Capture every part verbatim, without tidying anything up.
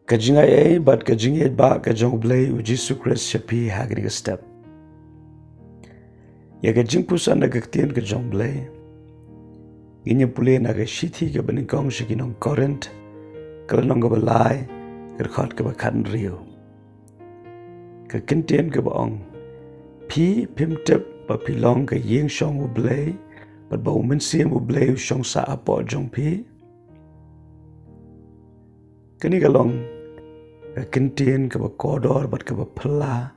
Ka jingaiei bad ka jingïeit ba ka jong U Blei U Jisu Khrist sha phi ha kane ka step. Ïa ka jingpuson na ka ktien ka jong U Blei, ngin ïa pule na ka shithi kaba nyngkong sha ki nong Korinth, ka lynnong kaba lai, ka dkhot kaba khathynriew. Ka kyntien kaba ong, phi phim tip ba phi long ka ïing shong U Blei, bad ba U Mynsiem U Blei u shong sah hapoh jong phi? Kane ka long ka kyntien kaba kordor bad kaba phylla,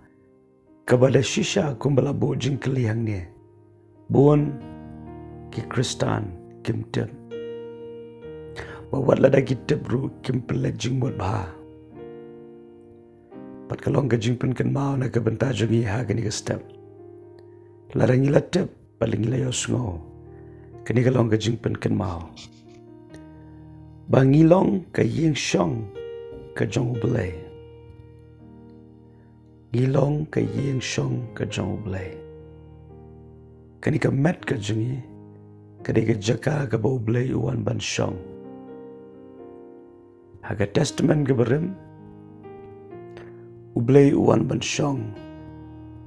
kaba da shisha kumba la buh jingkylli hangne. Bun ki Khristan kim tip. Bad wat lada ki tip ruh kim pynleit jingmut bha. Bad ka long ka jingpynkynmaw na ka bynta jong ngi ha kane ka step. Lada ngi la tip, bad ngi la ïohsngew, kane ka long ka jingpynkynmaw ba ngi long ka ïing shong ka jong U Blei. Ngi long ka ïing shong ka jong U Blei. Kane ka met ka jong ngi ka dei ka jaka kaba U Blei u wan ban shong. Ha ka Testament kaba rim, U Blei u wan ban shong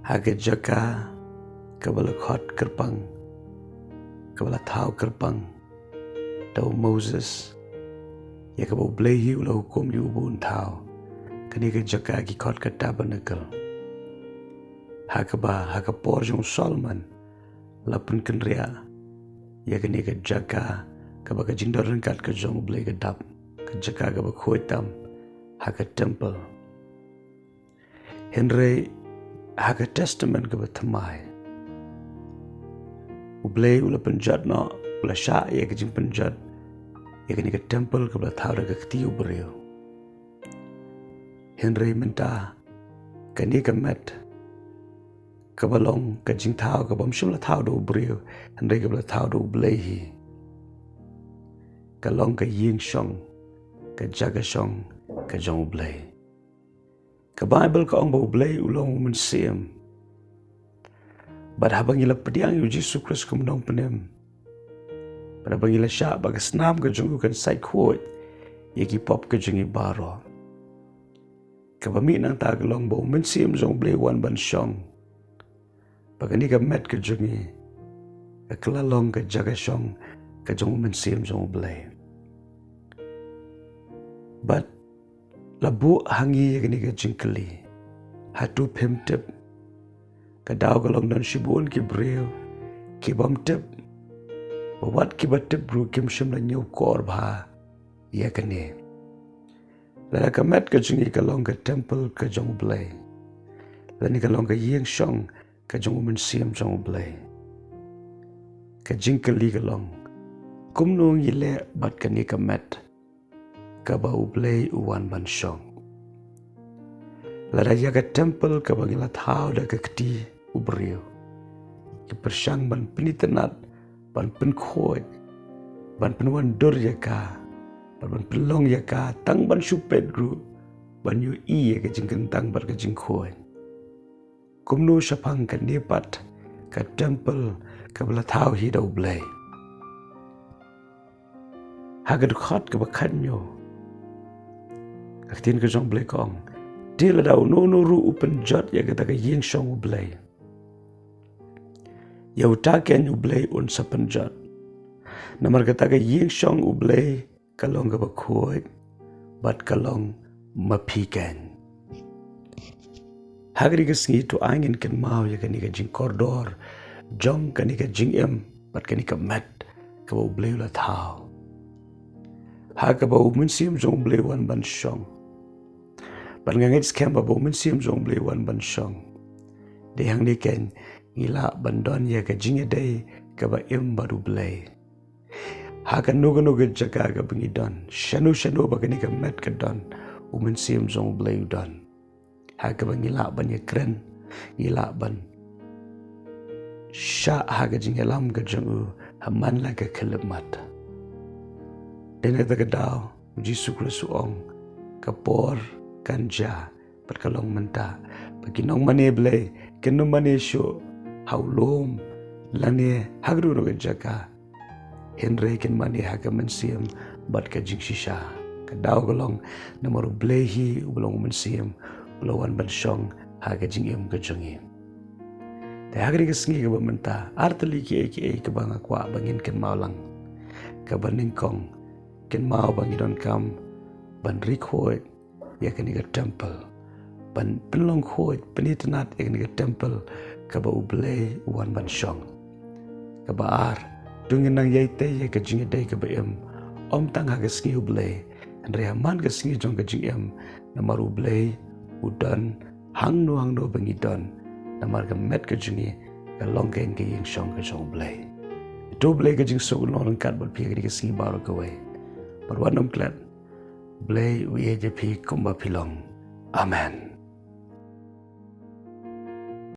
ha ka jaka kaba la khot kyrpang, kaba la thaw kyrpang da u Moses, ïa kaba U Blei hi u la hukum ïa u ba un thaw. Kane ka jaka ki khot ka tabernacle. Ha kaba, ha ka por jong u Solomon, la pynkynriah ïa kane ka jaka kaba ka jingdon ryngkat ka jong U Blei ka dap, ka jaka kaba khuid tam, ha ka temple. Hynrei ha ka Testament kaba thymmai, U Blei u la pynjot noh, u la shah ïa ka jingpynjot ïa kane ka temple kaba la thaw da ka kti u briew. Hynrei mynta kane ka met kaba long ka jingthaw kaba ym shym la thaw da u briew, hynrei kaba la thaw da U Blei hi, ka long ka ïing shong, ka jaka shong ka jong U Blei. Ka Baibl ka ong ba U Blei u long U Mynsiem. Bad haba ngi la pdiang ïa U Jisu Khrist kum u nongpynim, bad haba ngi la shah ba ka snam ka jong u kan sait khuid ïa ki pop ka jong ngi baroh. Kaba mih nangta ka long ba U Mynsiem jong U Blei u wan ban shong. Ba kane ka met ka jong ngi ka la long ka jaka shong ka jong U Mynsiem jong U Blei. Bad la buh ha ngi ïa kane ka jingkylli, hato phim tip? Ka daw ka long don shibun ki briew ki bym tip, ba wat kiba tip ruh kim shym la ñiewkor bha ïa kane. Lada ka met ka jong ngi ka long ka temple ka jong U Blei, lane ka long ka ïing shong ka jong U Mynsiem jong U Blei, ka jingkylli ka long, kumno ngi leh bad kane ka met kaba U Blei u wan ban shong? Lada ïa ka temple kaba ngi la thaw da ka kti u briew, ngi pyrshang ban pynitynnad, ban pynkhuid, ban pynwandur ïa ka, ban, ban pynlong ïa ka tang ban shu peit ruh, ban ïohi ïa ka jingkyntang bad ka jingkhuid. Kumno shaphang kane pat ka temple kaba la thaw hi da U Blei? Ha ka dkhot kaba khathynñiew, ka ktien ka jong U Blei ka ong, te lada uno uno ruh u pynjot ïa kata ka ïing shong U Blei, ïa uta keiñ U Blei un sa pynjot. Namar kata ka ïing shong U Blei ka long kaba khuid, bad ka long ma phi keiñ. Ha kane ka sngi to ai ngin kynmaw ïa kane ka jingkordor jong kane ka jingim bad kane ka met kaba U Blei u la thaw, ha kaba U Mynsiem jong U Blei u wan ban shong. Bad nga ngeit skhem ba haba U Mynsiem jong U Blei u wan ban shong, dei hangne keiñ ngi lah ban don ïa ka jingïadei kaba im bad U Blei. Ha kano kano ka jaka kaba ngi don, shano shano ba kane ka met ka don, U Mynsiem jong U Blei u don. Ha kaba ngi lah ban ïakren, ngi lah ban shah ha ka jingïalam ka jong u ha man la ka khyllipmat. Dei na kata ka daw U Jisu Khrist u ong, ka por kan jia, bad ka long mynta, ba ki nongmane Blei kin ym mane shuh ha u lum lane ha kano kano ka jaka, hynrei kin mane ha ka mynsiem bad ka jingshisha. Ka daw ka long namar U Blei hi uba long U Mynsiem, u la wan ban shong ha ka jingim ka jong ngi. Te ha kane ka sngi kaba mynta, ar tylli kiei kiei kiba nga kwah ba ngin kynmaw lang. Kaba nyngkong, kynmaw ba ngi donkam ban ri khuid ïa kane ka temple, ban pynlong khuid, pynitynnad ïa kane ka temple kaba U Blei u wan ban shong. Kaba ar, to ngin nang ïai tei ïa ka jingïadei kaba im, ym tang ha ka sngi U Blei, hynrei ha man ka sngi jong ka jingim, namar U Blei u don hangno hangno ba ngi don, namar ka met ka jong ngi ka long kein ka ïing shong ka jong U Blei. To U Blei ka jingsuk un long ryngkat bad phi ha kane ka sngi baroh kawei. Bad wat nym klet, U Blei u ïeit ïa phi kumba phi long. Amen.